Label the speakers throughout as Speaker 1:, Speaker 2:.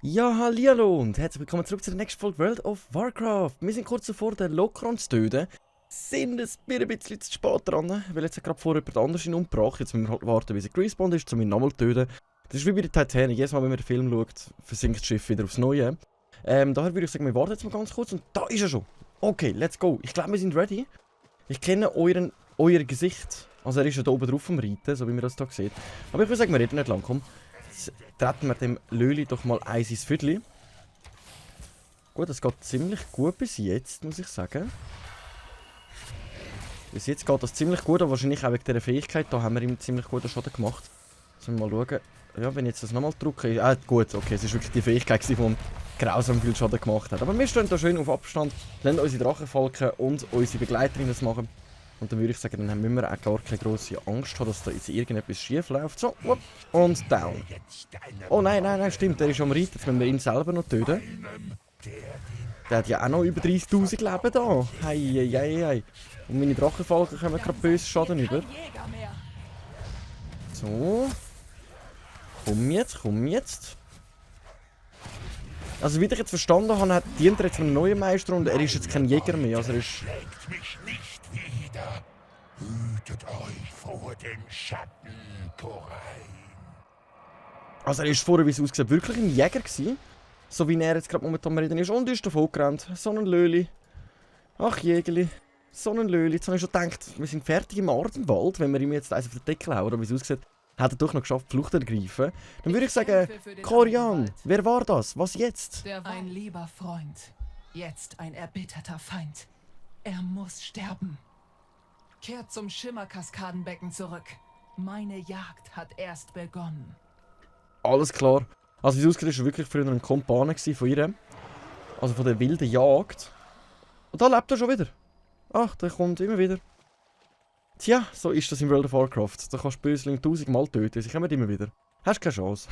Speaker 1: Ja, hallihallo und herzlich willkommen zurück zu der nächsten Folge World of Warcraft. Wir sind kurz davor, den Lokron zu töten. Sind ein bisschen zu spät dran, weil jetzt gerade vorher jemand anderes ihn umgebracht. Jetzt müssen wir halt warten, bis er gerespawnt ist, um ihn nochmal zu töten. Das ist wie bei der Titanic. Jedes Mal, wenn man den Film schaut, versinkt das Schiff wieder aufs Neue. Daher würde ich sagen, wir warten jetzt mal ganz kurz und da ist er schon. Okay, let's go. Ich glaube, wir sind ready. Ich kenne euer Gesicht. Also er ist ja da oben drauf am Reiten, so wie man das hier sieht. Aber ich würde sagen, wir reden nicht lang. Komm. Jetzt treten wir dem Löli doch mal eins ins Viertel. Gut, das geht ziemlich gut bis jetzt, muss ich sagen. Bis jetzt geht das ziemlich gut, aber wahrscheinlich auch wegen dieser Fähigkeit. Da haben wir ihm ziemlich guten Schaden gemacht. Sollen wir mal schauen. Ja, wenn ich jetzt das nochmal drücke. Gut, okay, es ist wirklich die Fähigkeit, die ihm grausam viel Schaden gemacht hat. Aber wir stehen da schön auf Abstand, lassen unsere Drachenfalken und unsere Begleiterinnen das machen. Und dann würde ich sagen, dann müssen wir auch gar keine grosse Angst haben, dass da jetzt irgendetwas schief läuft. So, und down. Oh nein, stimmt, der ist am Reiten. Jetzt müssen wir ihn selber noch töten. Der hat ja auch noch über 30'000 Leben da. Hei. Und meine Drachenfalken kommen gerade böse Schaden über. So. Komm jetzt. Also wie ich jetzt verstanden habe, dient er jetzt einem neuen Meister und er ist jetzt kein Jäger mehr. Also er ist...
Speaker 2: Hütet euch vor den Schatten, Korain.
Speaker 1: Also er ist vorher, wie es aussieht, wirklich ein Jäger gewesen. So wie er jetzt gerade momentan am Reden ist. Und ist davon gerannt. So ein Löli. Ach Jägerli. So ein Löli. Jetzt habe ich schon gedacht, wir sind fertig im Ardenwald, wenn wir ihm jetzt eins auf den Deckel hauen. Oder wie es aussieht, hat er doch noch geschafft, die Flucht zu ergreifen. Dann würde ich sagen, Corian, wer war das? Was jetzt?
Speaker 3: Ein lieber Freund. Jetzt ein erbitterter Feind. Er muss sterben. Kehrt zum Schimmerkaskadenbecken zurück. Meine Jagd hat erst begonnen.
Speaker 1: Alles klar. Also wie es aussieht, war wirklich früher ein Kumpane von ihr. Also von der wilden Jagd. Und da lebt er schon wieder. Ach, der kommt immer wieder. Tja, so ist das in World of Warcraft. Da kannst du Bösling 1000-mal töten, sie kommen immer wieder. Hast keine Chance.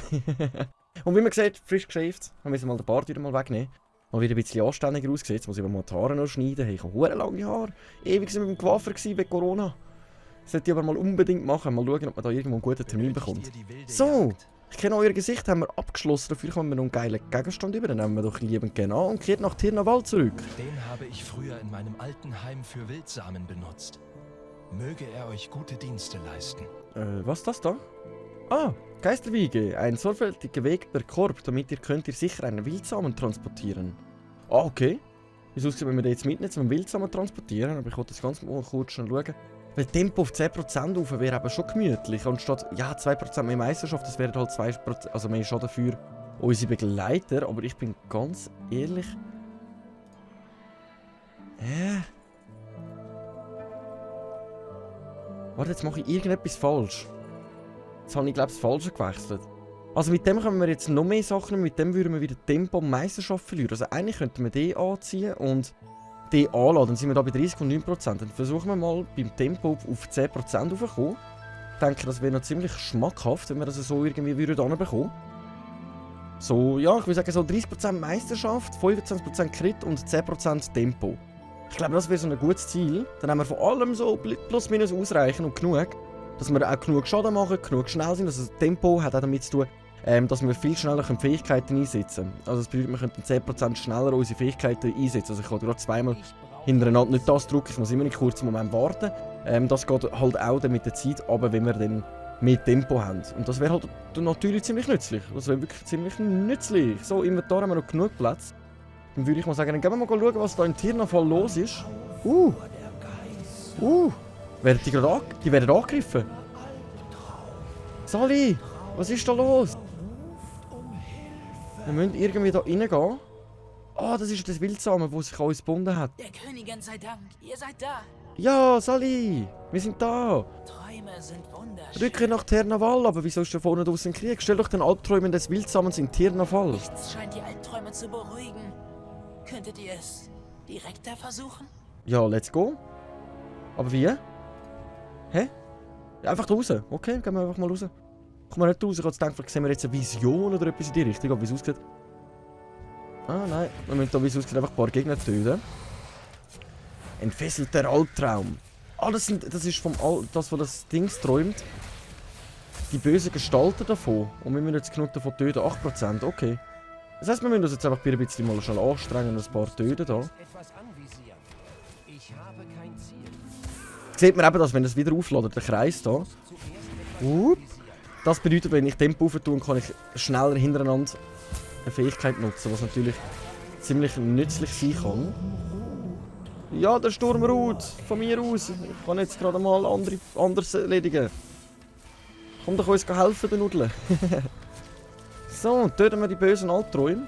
Speaker 1: Und wie man sieht, frisch geschäft. Wir müssen mal den Bart wieder mal wegnehmen. Mal wieder ein bisschen anständiger aussehen. Jetzt muss ich aber mal die Haare noch schneiden. Hey, ich habe verdammt lange Haare. Ewig sind wir mit dem Coiffeur wegen Corona. Das sollte ich aber mal unbedingt machen. Mal schauen, ob man da irgendwo einen guten Termin bekommt. So, ich kenne euer Gesicht, haben wir abgeschlossen. Dafür kommen wir noch einen geilen Gegenstand über. Den nehmen wir doch liebend gerne an und kehrt nach Tirnawald zurück.
Speaker 4: Den habe ich früher in meinem alten Heim für Wildsamen benutzt. Möge er euch gute Dienste leisten.
Speaker 1: Was ist das da? Ah, Geisterwiege. Ein sorgfältig gewegter Korb, damit ihr sicher einen Wildsamen transportieren. Ah, okay. Wieso aussieht, wenn wir den jetzt mitnehmen, zum Wildsamen transportieren? Aber ich wollte das ganz mal kurz schon schauen. Weil Tempo auf 10% rauf wäre eben schon gemütlich. Anstatt, ja, 2% mehr Meisterschaft, das wären halt 2%, also mehr Schaden für unsere Begleiter. Aber ich bin ganz ehrlich... Warte, jetzt mache ich irgendetwas falsch. Jetzt habe ich, glaube ich, das Falsche gewechselt. Also mit dem können wir jetzt noch mehr Sachen, mit dem würden wir wieder Tempo und Meisterschaft verlieren. Also eigentlich könnten wir den anziehen und den anladen. Dann sind wir da bei 30 und 9%. Dann versuchen wir mal beim Tempo auf 10% raufzukommen. Ich denke, das wäre noch ziemlich schmackhaft, wenn wir das so irgendwie hinbekommen. So, ja, ich würde sagen so 30% Meisterschaft, 25% Crit und 10% Tempo. Ich glaube, das wäre so ein gutes Ziel. Dann haben wir von allem so plus minus ausreichend und genug. Dass wir auch genug Schaden machen, genug schnell sind. Also das Tempo hat auch damit zu tun, dass wir viel schneller Fähigkeiten einsetzen können. Also das bedeutet, wir könnten 10% schneller unsere Fähigkeiten einsetzen. Also ich kann gerade zweimal hintereinander nicht das drücken, ich muss immer einen kurzen Moment warten. Das geht halt auch dann mit der Zeit, aber wenn wir dann mehr Tempo haben. Und das wäre halt natürlich ziemlich nützlich. Das wäre wirklich ziemlich nützlich. So, im Inventar haben wir noch genug Platz. Dann würde ich mal sagen, dann gehen wir mal schauen, was da im Tirnawald los ist. Die werden angegriffen. Sally, was ist da los? Wir müssen irgendwie da reingehen. Ah, das ist das Wildsamen, das sich an uns gebunden hat.
Speaker 3: Der Königin sei Dank, ihr seid da.
Speaker 1: Ja, Sally, wir sind da.
Speaker 3: Träume sind wunderschön.
Speaker 1: Rücke nach Tirnawald, aber wieso ist da vorne draußen Krieg? Stell doch den Albträumen des Wildsamens in Tirnawald.
Speaker 3: Nichts scheint die Albträume zu beruhigen. Könntet ihr es direkter versuchen?
Speaker 1: Ja, let's go. Aber wie? Hä? Ja, einfach raus. Okay, gehen wir einfach mal raus. Kommen wir nicht raus. Ich habe gedacht, vielleicht sehen wir jetzt eine Vision oder etwas in die Richtung, wie es aussieht. Ah, nein. Wir müssen da, wie es aussieht, einfach ein paar Gegner töten. Entfesselter Albtraum. Ah, das ist vom das, was das Ding träumt. Die bösen Gestalten davon. Und wir müssen jetzt genug davon töten. 8%, okay. Das heisst, wir müssen uns jetzt einfach ein bisschen mal schnell anstrengen und ein paar töten da. Sieht man eben, dass wenn es wieder aufladet, der Kreis da. Das bedeutet, wenn ich Tempo aufs tue, kann ich schneller hintereinander eine Fähigkeit nutzen, was natürlich ziemlich nützlich sein kann. Ja, der Sturm ruht von mir aus. Ich kann jetzt gerade mal anders erledigen. Komm doch uns helfen, den Nudeln. So, töten wir die bösen Albträume.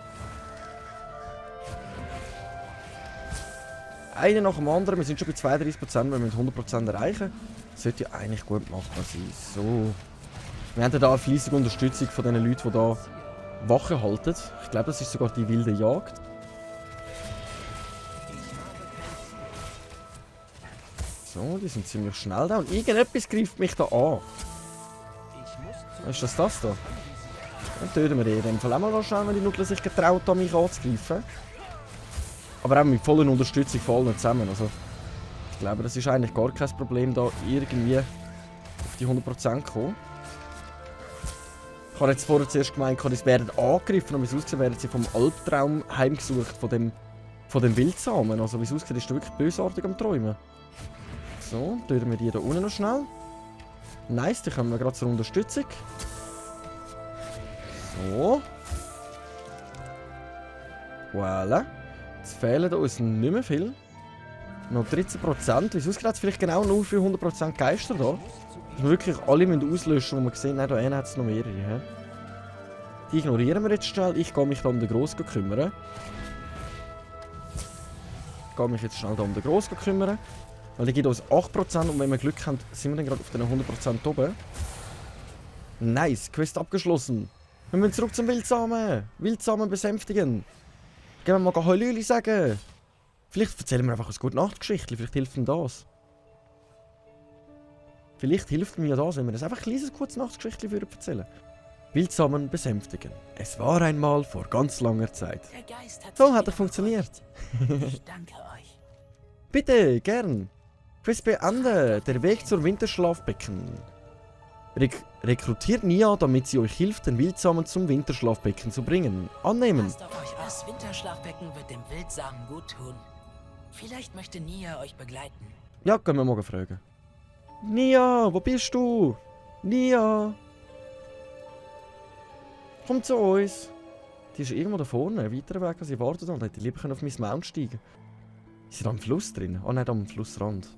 Speaker 1: Einer nach dem anderen. Wir sind schon bei 32%, wir müssen 100% erreichen. Das sollte ja eigentlich gut machbar sein. So. Wir haben ja da eine fleissige Unterstützung von den Leuten, die da Wache halten. Ich glaube, das ist sogar die wilde Jagd. So, die sind ziemlich schnell da. Und irgendetwas greift mich da an. Was ist das da? Dann töten wir die in dem Fall auch mal wahrscheinlich, wenn die Nudeln sich getraut haben, mich anzugreifen. Aber auch mit voller Unterstützung von allen zusammen. Also, ich glaube, das ist eigentlich gar kein Problem, da irgendwie auf die 100% zu kommen. Ich habe jetzt vorher zuerst gemeint, sie werden angegriffen und wie es aussieht, werden sie vom Albtraum heimgesucht, von dem Wildsamen. Also wie es aussieht, ist er wirklich bösartig am Träumen. So, töten wir die da unten noch schnell. Nice, die kommen wir gerade zur Unterstützung. So. Voilà. Jetzt fehlen uns nicht mehr viel. Noch 13%. Wie es aussieht, hat es vielleicht genau nur für 100% Geister da. Dass wir wirklich alle auslöschen, wo wir sehen, nein, da hat es noch mehrere. He? Die ignorieren wir jetzt schnell. Ich gehe mich da um den Gross kümmern. Ich gehe mich jetzt schnell da um den Gross kümmern. Weil der gibt uns 8% und wenn wir Glück haben, sind wir dann gerade auf den 100% oben. Nice, Quest abgeschlossen. Wir müssen zurück zum Wildsamen. Wildsamen besänftigen. Gehen wir mal Hallöli sagen. Vielleicht erzählen wir einfach ein Gute-Nacht-Geschichtchen. Vielleicht hilft ihm das. Vielleicht hilft mir das, wenn wir das einfach ein kleines Gute-Nacht-Geschichtchen erzählen. Wildsamen besänftigen. Es war einmal vor ganz langer Zeit. So hat er funktioniert.
Speaker 5: Ich danke euch.
Speaker 1: Bitte, gern. Quest beenden. Der Weg zur Winterschlafbecken. Rekrutiert Nia, damit sie euch hilft, den Wildsamen zum Winterschlafbecken zu bringen. Annehmen.
Speaker 5: Passt auf euch auf. Das Winterschlafbecken wird dem Wildsamen gut tun. Vielleicht möchte Nia euch begleiten.
Speaker 1: Ja, können wir morgen fragen. Nia, wo bist du? Nia! Komm zu uns. Die ist irgendwo da vorne, ein weiterer Weg, als sie wartet. Und hätte lieber auf mein Mount steigen. Ist sie da am Fluss drin? Ah, nicht am Flussrand.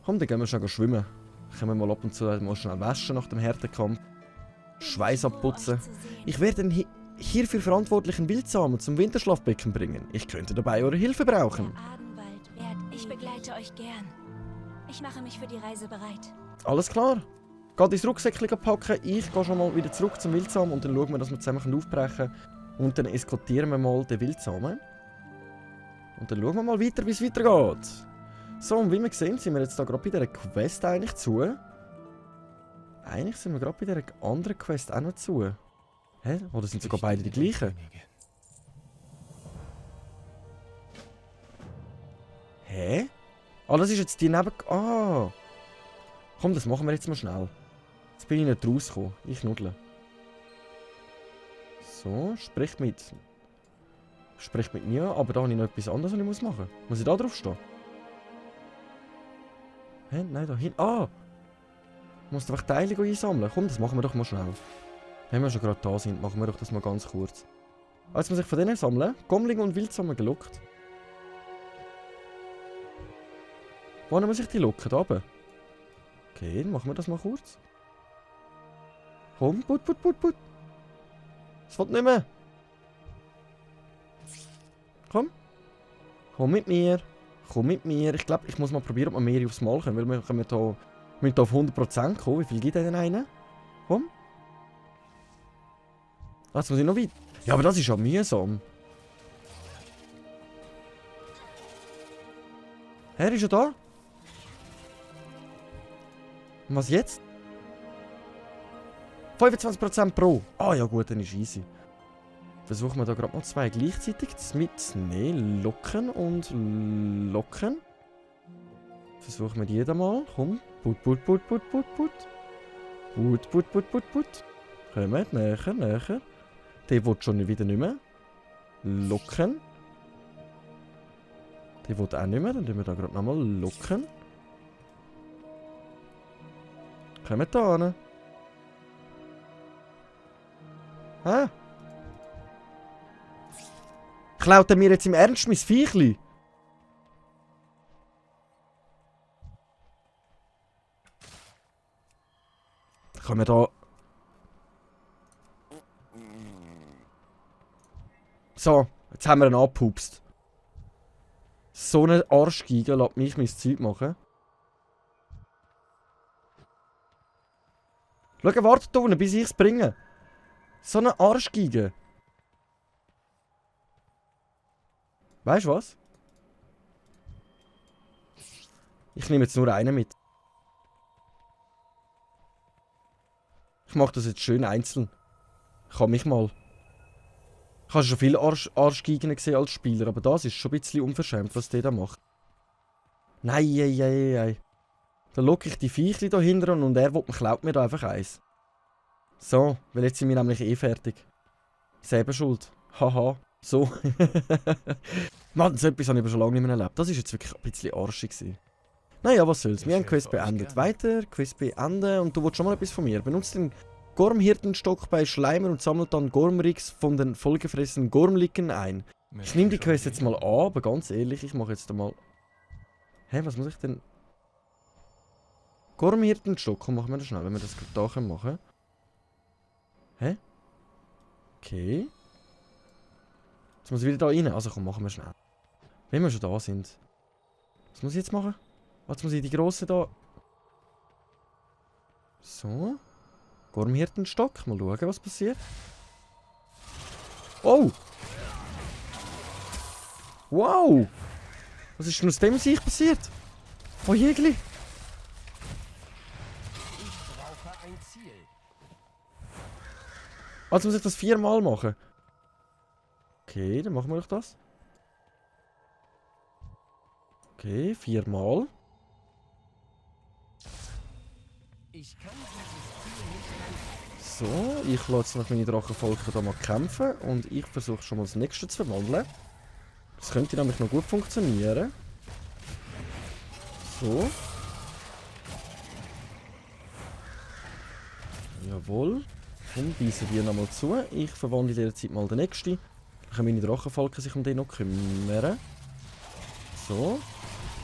Speaker 1: Komm, dann gehen wir schnell schwimmen. Können wir mal ab und zu mal schnell waschen nach dem Härtekampf. Schweiß abputzen. Ich werde den hierfür verantwortlichen Wildsamen zum Winterschlafbecken bringen. Ich könnte dabei eure Hilfe brauchen.
Speaker 6: Ich begleite euch gern. Ich mache mich für die Reise bereit.
Speaker 1: Alles klar. Geht ins Rucksäckchen packen. Ich gehe schon mal wieder zurück zum Wildsamen und dann schauen wir, dass wir zusammen aufbrechen können. Und dann eskortieren wir mal den Wildsamen. Und dann schauen wir mal weiter, wie es weitergeht. So, und wie wir sehen, sind wir jetzt da gerade bei dieser Quest eigentlich zu. Eigentlich sind wir gerade bei dieser anderen Quest auch noch zu. Hä? Oder sind sogar beide die gleichen? Hä? Ah, das ist jetzt die neben... Ah! Komm, das machen wir jetzt mal schnell. Jetzt bin ich nicht rausgekommen. Ich nudle. So, sprich mit Nia, aber da habe ich noch etwas anderes, was ich machen muss. Muss ich da drauf stehen? Hä? Nein, da hinten. Ah! Ich muss einfach Teile einsammeln. Komm, das machen wir doch mal schnell. Wenn wir schon gerade da sind, machen wir doch das mal ganz kurz. Ah, jetzt muss ich von denen sammeln. Gommling und Wildsamen gelockt. Wohin muss ich die locken? Da oben? Okay, dann machen wir das mal kurz. Komm, put. Es wird nicht mehr. Komm. Komm mit mir. Ich glaube, ich muss mal probieren, ob wir mehr aufs Mal können, weil wir können da auf 100% kommen. Wie viel gibt denn einen? Komm. Jetzt muss ich noch weit. Ja, aber das ist ja mühsam. Hä, ist er da? Und was jetzt? 25% pro. Ah ja gut, dann ist easy. Versuchen wir da gerade mal zwei gleichzeitig mit locken und locken. Versuchen wir die mal. Komm. Put, put, put, put, put, put. Put, put, put, put, put. Kommt, näher, näher. Der will schon wieder nicht mehr. Locken. Der will auch nicht mehr. Dann tun wir da gerade nochmal locken. Kommt da hin. Hä? Klaut er mir jetzt im Ernst mein Viechli? Können wir da... So, jetzt haben wir ihn angepupst. So eine Arschgeige lässt mich mein Zeug machen. Schau, wartet da unten, bis ich es bringe. So eine Arschgeige. Weißt du was? Ich nehme jetzt nur einen mit. Ich mache das jetzt schön einzeln. Ich kann mich mal. Ich habe schon viele Arschgeigen gesehen als Spieler, aber das ist schon ein bisschen unverschämt, was der da macht. Nein, ei. Dann locke ich die Viechli da hinten und er klaut mir da einfach eins. So, weil jetzt sind wir nämlich eh fertig. Selber schuld. Haha. So. Mann, so etwas habe ich aber schon lange nicht mehr erlebt. Das war jetzt wirklich ein bisschen arschig gewesen. Naja, was soll's. Wir haben Quest beendet. Weiter, Quest beenden. Und du willst schon mal etwas von mir. Benutzt den Gormhirtenstock bei Schleimer und sammelt dann Gormrix von den vollgefressenen Gormlicken ein. Ich nehme die Quest jetzt mal an, aber ganz ehrlich, ich mache jetzt mal... Hä, was muss ich denn... Gormhirtenstock, komm, machen wir das schnell, wenn wir das da machen können. Hä? Okay. Jetzt muss ich wieder da rein. Also komm, machen wir schnell. Wenn wir schon da sind. Was muss ich jetzt machen? Jetzt muss ich die grossen da... So. Gormhirtenstock. Mal schauen, was passiert. Oh! Wow! Was ist denn aus dem Sieg passiert? Oh, Jägli!
Speaker 4: Ich brauche ein Ziel.
Speaker 1: Also muss ich das 4-mal machen. Okay, dann machen wir doch das. Okay, 4-mal.
Speaker 4: Ich kann dieses Ziel nicht.
Speaker 1: So, ich lasse jetzt noch meine Drachenvolker da mal kämpfen und ich versuche schon mal das nächste zu verwandeln. Das könnte nämlich noch gut funktionieren. So. Jawohl. Und beißen die nochmal zu. Ich verwandle in dieser Zeit mal den nächsten. Dann können meine Drachenvolker sich um den noch kümmern. So.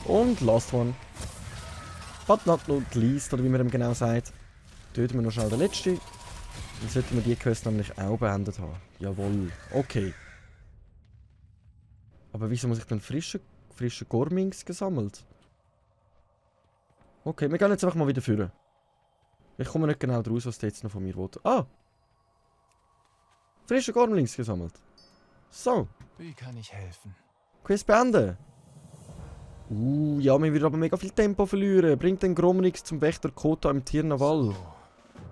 Speaker 1: Und last one. But not least, oder wie man ihm genau sagt. Töten wir noch schnell den letzten. Dann sollten wir die Quest nämlich auch beendet haben. Jawohl. Okay. Aber wieso muss ich dann frische Gormings gesammelt? Okay, wir gehen jetzt einfach mal wieder führen. Ich komme nicht genau draus, was der jetzt noch von mir will. Ah! Frische Gormlings gesammelt. So.
Speaker 4: Wie kann ich helfen?
Speaker 1: Quest beenden. Ja, wir würden aber mega viel Tempo verlieren. Bringt den Gormlings zum Wächter Kota im Tirnaval.
Speaker 4: So.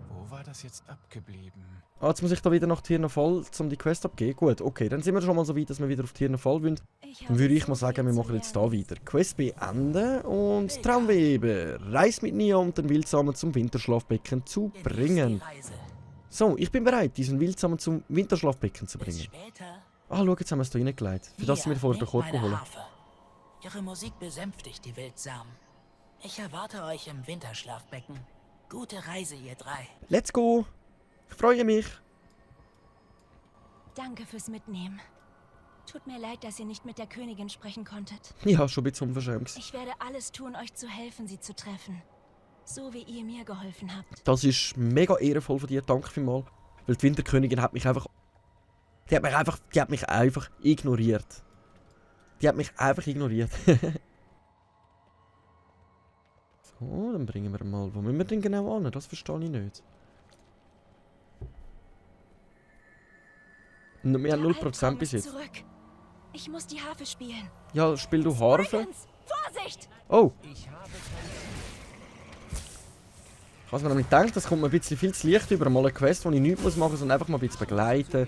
Speaker 4: Wo war das jetzt abgeblieben?
Speaker 1: Ah, jetzt muss ich da wieder nach Tirnaval, um die Quest abzugeben. Gut, okay, dann sind wir schon mal so weit, dass wir wieder auf Tirnaval wollen. Dann würde ich mal sagen, wir machen jetzt da wieder. Quest beenden und Traumweber. Reis mit Nia und den Wildsamen zum Winterschlafbecken zu bringen. So, ich bin bereit, diesen Wildsamen zum Winterschlafbecken zu bringen. Ah, schau, jetzt haben wir es da reingelegt. Für das sind wir vorher den Korb geholt.
Speaker 5: Ihre Musik besänftigt die Wildsamen. Ich erwarte euch im Winterschlafbecken. Gute Reise, ihr drei.
Speaker 1: Let's go! Ich freue mich.
Speaker 6: Danke fürs Mitnehmen. Tut mir leid, dass ihr nicht mit der Königin sprechen konntet.
Speaker 1: Ja, schon ein bisschen unverschämt.
Speaker 6: Ich werde alles tun, euch zu helfen, sie zu treffen. So wie ihr mir geholfen habt.
Speaker 1: Das ist mega ehrenvoll von dir, danke vielmals. Weil die Winterkönigin hat mich einfach... Die hat mich einfach ignoriert. Die hat mich einfach ignoriert. So, dann bringen wir mal... Wo müssen wir denn genau an? Das verstehe ich nicht. Wir haben 0% bis jetzt.
Speaker 6: Zurück. Ich muss die Harfe spielen.
Speaker 1: Ja, spiel du Harfe.
Speaker 6: Dragons, Vorsicht!
Speaker 1: Oh!
Speaker 4: Ich habe
Speaker 1: Ich habe mir nämlich gedacht, das kommt mir ein bisschen viel zu leicht über mal eine Quest, die ich nichts machen muss, sondern einfach mal ein bisschen begleiten.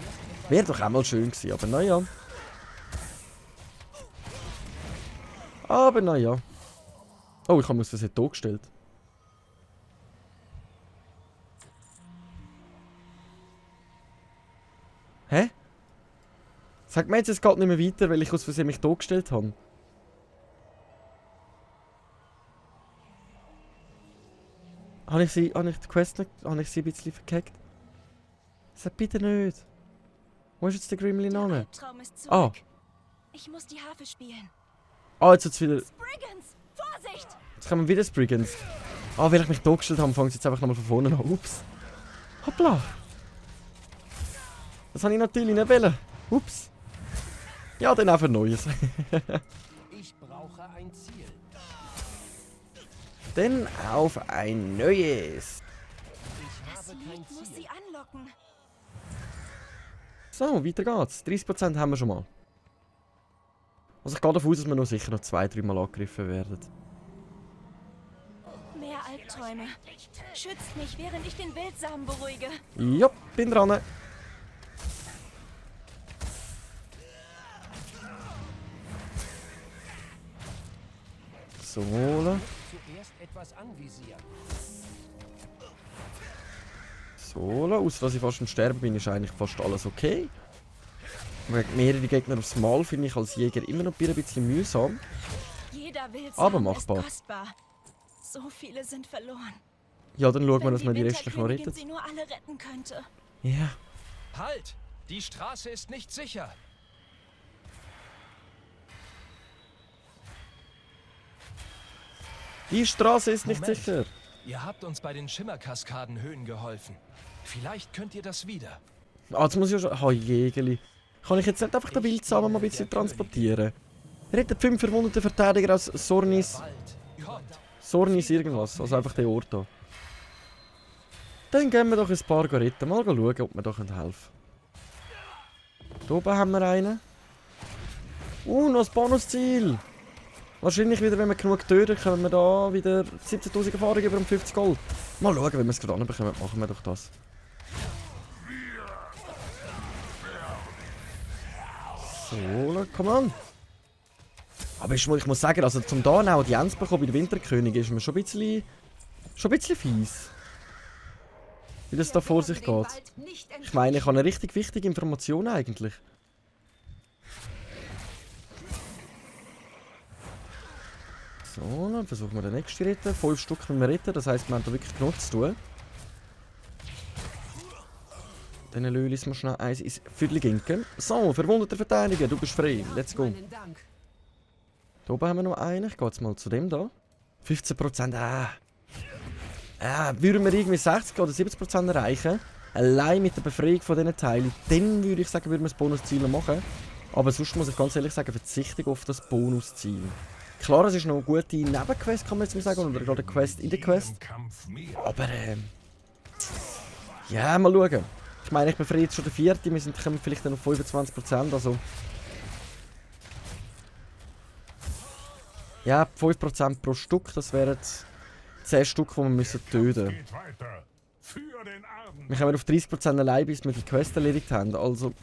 Speaker 1: Wäre doch auch mal schön gewesen, aber naja. Oh, ich habe mir aus Versehen hier gestellt. Hä? Sagt mir jetzt, es geht nicht mehr weiter, weil ich aus Versehen mich hier gestellt habe. Habe ich die Quest nicht, habe ich sie ein bisschen verkackt? Sag bitte nicht. Wo ist jetzt der Gremlin an?
Speaker 6: Albtraum ist zurück.
Speaker 1: Ah.
Speaker 6: Ich muss die Harfe spielen.
Speaker 1: Ah, jetzt wird's wieder...
Speaker 6: Spriggans, Vorsicht!
Speaker 1: Jetzt kommen wieder Spriggans. Ah, weil ich mich hier gestellt habe, fangen sie jetzt einfach nochmal von vorne an. Ups. Hoppla. Das habe ich natürlich nicht wollen. Ups. Ja, dann einfach Neues.
Speaker 4: Ich brauche ein Ziel.
Speaker 1: Dann auf ein neues.
Speaker 6: Das Lied muss sie anlocken.
Speaker 1: So, weiter geht's. 30% haben wir schon mal. Also ich gehe davon aus, dass wir noch sicher noch 2-3 Mal angegriffen werden.
Speaker 6: Mehr Albträume. Schützt mich, während ich den Wildsamen beruhige.
Speaker 1: Jupp, bin dran. So,
Speaker 4: Zuerst etwas anvisieren.
Speaker 1: so, außer dass ich fast am Sterben bin, ist eigentlich fast alles okay. Wegen mehrere Gegner aufs Mal finde ich als Jäger immer noch ein bisschen mühsam.
Speaker 6: Jeder Wildsamen
Speaker 1: Aber machbar.
Speaker 6: ist kostbar. So viele sind verloren.
Speaker 1: Ja, dann schauen wir,
Speaker 6: Wenn
Speaker 1: dass wir die restlichen noch
Speaker 6: Winterkönigin
Speaker 1: retten.
Speaker 6: sie nur alle retten könnte.
Speaker 1: Ja.
Speaker 4: Halt! Die Straße ist nicht sicher.
Speaker 1: Die Straße ist nicht
Speaker 4: Moment.
Speaker 1: sicher.
Speaker 4: Ihr habt uns bei den Schimmerkaskadenhöhen geholfen. Vielleicht könnt ihr das wieder.
Speaker 1: Ah, jetzt muss ich ja schon... Oh, Jägeli. Kann ich jetzt nicht einfach den Wildsamen mal ein bisschen transportieren? Rettet 5 verwundete Verteidiger aus Sornis...
Speaker 4: Wald. Kommt.
Speaker 1: Sornis irgendwas. Also einfach den Ort hier. Dann gehen wir doch ein paar retten. Mal schauen, ob wir da helfen können. Hier oben haben wir einen. Noch ein Bonusziel. Wahrscheinlich wieder, wenn wir genug töten, können wir da wieder 17.000 Erfahrung über um 50 Gold. Mal schauen, wenn wir es gerade anbekommen, machen wir doch das. So, komm an. Aber ich muss sagen, also zum da eine Audienz bekommen bei der Winterkönig ist mir schon ein bisschen fies. Wie das da vor sich geht. Ich meine, ich habe eine richtig wichtige Information eigentlich. So, dann versuchen wir den nächsten retten. 5 Stück können wir retten, das heisst, wir haben da wirklich genug zu tun. Dann lösen wir schnell eins ins Viertelginken. So, verwundeter Verteidiger, du bist frei. Let's go. Hier oben haben wir noch einen. Ich gehe jetzt mal zu dem da. 15%, würden wir irgendwie 60 oder 70% erreichen, allein mit der Befreiung von diesen Teilen, dann würde ich sagen, würden wir das Bonusziel noch machen. Aber sonst muss ich ganz ehrlich sagen, verzichte ich auf das Bonusziel. Klar, es ist noch eine gute Nebenquest, kann man jetzt mal sagen, oder gerade eine Quest in der Quest. Aber, ja, mal schauen. Ich meine, ich befreie jetzt schon den 4., wir kommen vielleicht dann auf 25%, also... Ja, 5% pro Stück, das wären 10 Stück, die wir müssen töten müssen. Wir kommen auf 30% allein, bis wir die Quest erledigt haben. Also, die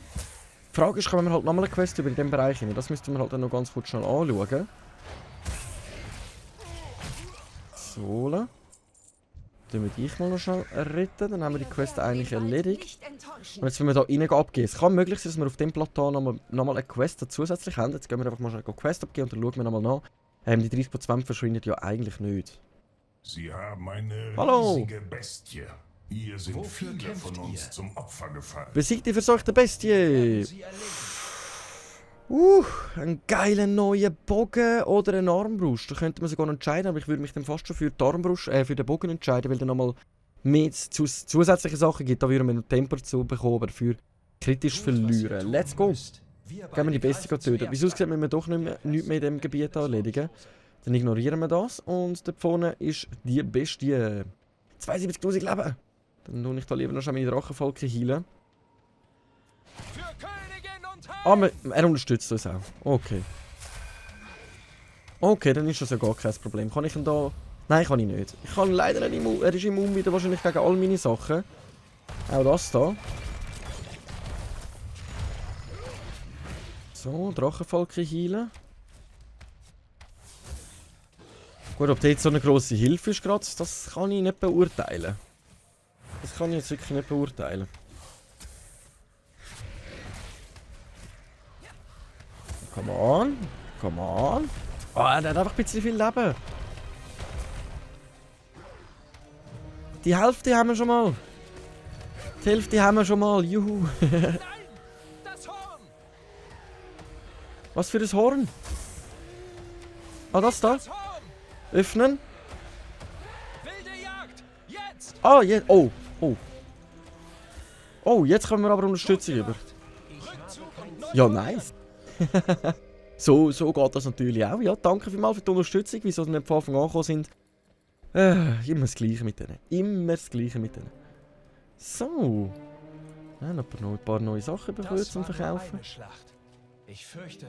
Speaker 1: Frage ist, kommen wir halt nochmal eine Quest über in diesem Bereich hin. Das müssten wir halt dann noch ganz kurz schnell anschauen. So, dann wir dich mal noch schnell retten, dann haben wir die Quest eigentlich erledigt. Und jetzt, wenn wir da rein abgehen, es kann möglich sein, dass wir auf dem Plateau nochmal eine Quest zusätzlich haben. Jetzt gehen wir einfach mal schnell eine Quest abgeben und dann schauen wir nochmal nach. Die 30% verschwinden ja eigentlich nicht.
Speaker 2: Sie haben eine
Speaker 1: Hallo.
Speaker 2: riesige Bestie. Hier sind
Speaker 4: Wofür
Speaker 2: viele von
Speaker 4: kämpft
Speaker 2: uns
Speaker 4: ihr?
Speaker 2: zum Opfer gefallen.
Speaker 1: Besiegt die verseuchte Bestie!
Speaker 4: Sie erledigen.
Speaker 1: Ein geiler neuer Bogen oder ein Armbrust. Da könnte man sogar entscheiden, aber ich würde mich dann fast schon für die Armbrust, für den Bogen entscheiden, weil dann nochmal mehr zusätzliche Sachen gibt. Da würden wir noch Tempo zu bekommen, aber für kritisch verlieren. Let's go! Gehen wir die Bestie töten. Wieso sieht man doch nichts mehr in diesem Gebiet erledigen? Dann ignorieren wir das und da vorne ist die Bestie. 72.000 Leben! Dann tue ich da lieber noch schon meine Drachenvolke heilen.
Speaker 4: Für Königin und
Speaker 1: Er unterstützt uns auch. Okay. Okay, dann ist das ja gar kein Problem. Kann ich ihn da... Nein, kann ich nicht. Ich kann leider nicht immun... Er ist immun wieder wahrscheinlich gegen all meine Sachen. Auch das da. So, Drachenvolke heilen. Gut, ob das jetzt so eine grosse Hilfe ist gerade, das kann ich nicht beurteilen. Das kann ich jetzt wirklich nicht beurteilen. Come on. Come on. Oh, er hat einfach ein bisschen viel Leben. Die Hälfte haben wir schon mal. Die Hälfte haben wir schon mal. Juhu.
Speaker 4: Nein! Das Horn!
Speaker 1: Was für ein Horn? Ah, das da.
Speaker 4: Das Horn!
Speaker 1: Öffnen.
Speaker 4: Wilde Jagd! Jetzt!
Speaker 1: Ah, jetzt. Oh. Oh. Oh, jetzt können wir aber Unterstützung über.
Speaker 4: Rückzug und
Speaker 1: Ja, nice. so geht das natürlich auch. Ja, danke vielmals für die Unterstützung, wieso sie nicht von Anfang an gekommen sind. Immer das Gleiche mit denen. Immer das Gleiche mit denen. So. Ja, noch ein paar neue Sachen bekommen zum Verkaufen.
Speaker 4: Eine Schlacht. Ich fürchte,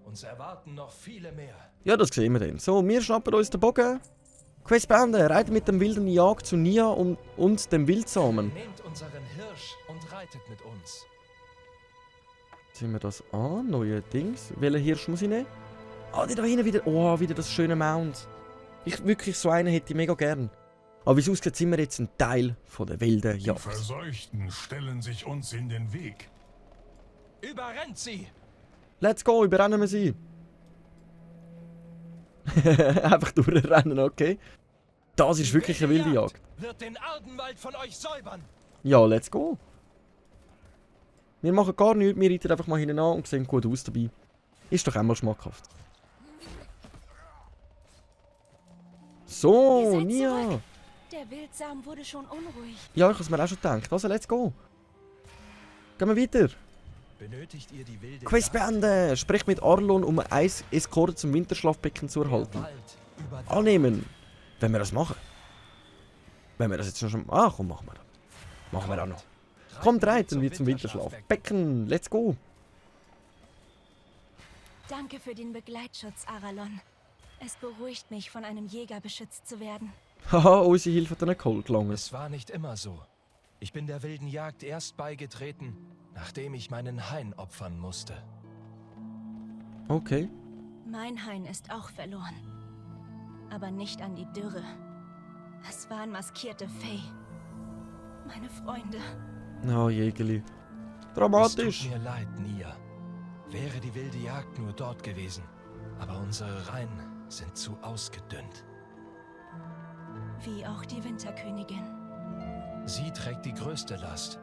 Speaker 4: uns erwarten noch viele mehr.
Speaker 1: Ja, das sehen wir dann. So, wir schnappen uns den Bogen. Quest beenden. Reiten mit dem wilden Jagd zu Nia und dem Wildsamen.
Speaker 4: Nehmt unseren Hirsch und reitet mit uns.
Speaker 1: Sehen wir das an? Neue Dings. Welchen Hirsch muss ich nehmen? Ah, die da hinten wieder. Oh, wieder das schöne Mount. Wirklich so einen hätte ich mega gern. Aber wie es aussieht, sind wir jetzt ein Teil von der wilden
Speaker 2: Die
Speaker 1: Jagd.
Speaker 2: Verseuchten stellen sich uns in den Weg.
Speaker 4: Überrennt sie!
Speaker 1: Let's go, überrennen wir sie. Einfach durchrennen, okay. Das ist wirklich eine wilde Jagd.
Speaker 4: Wird den Ardenwald von euch säubern.
Speaker 1: Ja, let's go. Wir machen gar nichts, wir reiten einfach mal hinten an und sehen gut aus dabei. Ist doch einmal schmackhaft. So,
Speaker 6: Ihr seid
Speaker 1: Nia.
Speaker 6: zurück. Der Wildsamen wurde schon unruhig.
Speaker 1: Ja, ich habe es mir auch schon gedacht. Also, let's go. Gehen wir weiter.
Speaker 4: Benötigt ihr die wilde
Speaker 1: Quest beenden. Sprich mit Arlon, um eine Eskorte zum Winterschlafbecken zu erhalten. Annehmen. Wenn wir das machen. Wenn wir das jetzt schon... Ah, komm, machen wir das. Machen wir auch noch. Kommt, reiten wir zum Winterschlafbecken. Let's go.
Speaker 6: Danke für den Begleitschutz, Aralon. Es beruhigt mich, von einem Jäger beschützt zu werden.
Speaker 1: Haha, unsere Hilfe hat einen Colt gelangen.
Speaker 4: Es war nicht immer so. Ich bin der wilden Jagd erst beigetreten, nachdem ich meinen Hain opfern musste.
Speaker 1: Okay.
Speaker 6: Mein Hain ist auch verloren. Aber nicht an die Dürre. Es waren maskierte Fey. Meine Freunde.
Speaker 1: Oh, Jägerli.
Speaker 4: Es
Speaker 1: Dramatisch.
Speaker 4: tut mir leid, Nia. Wäre die wilde Jagd nur dort gewesen. Aber unsere Reihen sind zu ausgedünnt.
Speaker 6: Wie auch die Winterkönigin.
Speaker 4: Sie trägt die größte Last.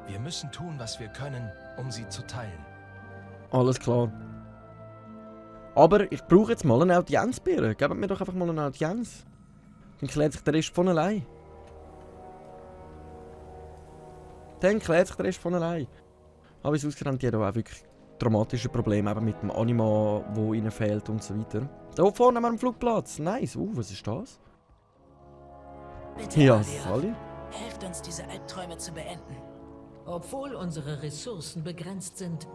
Speaker 4: Wir müssen tun, was wir können, um sie zu teilen.
Speaker 1: Alles klar. Aber ich brauche jetzt mal eine Audienz bei ihr. Gebt mir doch einfach mal eine Audienz. Dann klärt sich der Rest von allein. Aber es aussieht, haben die da auch wirklich dramatische Probleme eben mit dem Anima, wo ihnen fehlt und so weiter. Da vorne haben wir einen Flugplatz. Nice. Was ist das?
Speaker 5: Bitte,
Speaker 1: Ja,
Speaker 5: Alia,
Speaker 1: Sally.
Speaker 5: helft uns, diese Albträume zu beenden.
Speaker 7: Obwohl unsere Ressourcen begrenzt sind,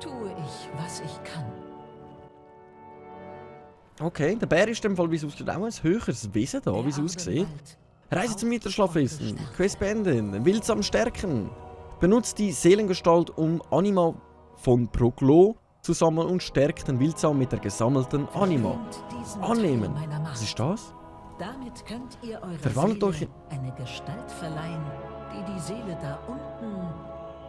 Speaker 7: tue ich, was ich kann.
Speaker 1: Okay, der Bär ist in dem Fall, wie es aussieht, auch ein höheres Wesen da, wie es aussieht. Reise zum Winterschlafwesen. Quest beenden. Wildsam stärken. Benutzt die Seelengestalt, um Anima von Proglo zu sammeln und stärkt den Wildsam mit der gesammelten Anima. Annehmen. Was ist das?
Speaker 7: Damit könnt ihr eurer
Speaker 1: Verwandelt euch
Speaker 7: Seele eine Gestalt verleihen, die die Seele da unten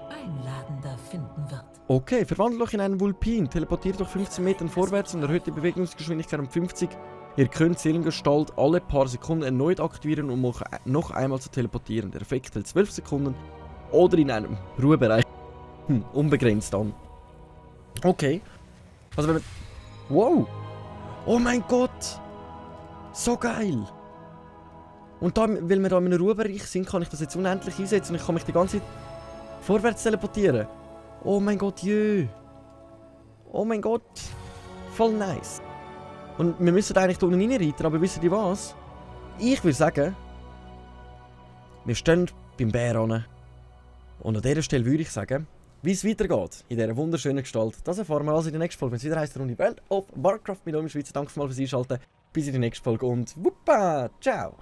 Speaker 7: einladender finden wird.
Speaker 1: Okay, verwandelt euch in einen Vulpin, teleportiert euch 15 Metern vorwärts und erhöht die Bewegungsgeschwindigkeit um 50. Ihr könnt Seelengestalt alle paar Sekunden erneut aktivieren, um euch noch einmal zu teleportieren. Der Effekt hält 12 Sekunden oder in einem Ruhebereich unbegrenzt an. Okay. Also wenn wir... Wow! Oh mein Gott! So geil! Und da, weil wir da in einem Ruhebereich sind, kann ich das jetzt unendlich einsetzen und ich kann mich die ganze Zeit vorwärts teleportieren. Oh mein Gott, jö! Oh mein Gott! Voll nice! Und wir müssen eigentlich da unten reinreiten, aber wisst ihr was? Ich würde sagen, wir stehen beim Bär an. Und an dieser Stelle würde ich sagen, wie es weitergeht in dieser wunderschönen Gestalt, das erfahren wir also in der nächsten Folge. Wenn es wieder heisst, Runde World of Warcraft mit euch in Schweiz. Danke mal fürs Einschalten. Bis in die nächste Folge und wuppa! Ciao!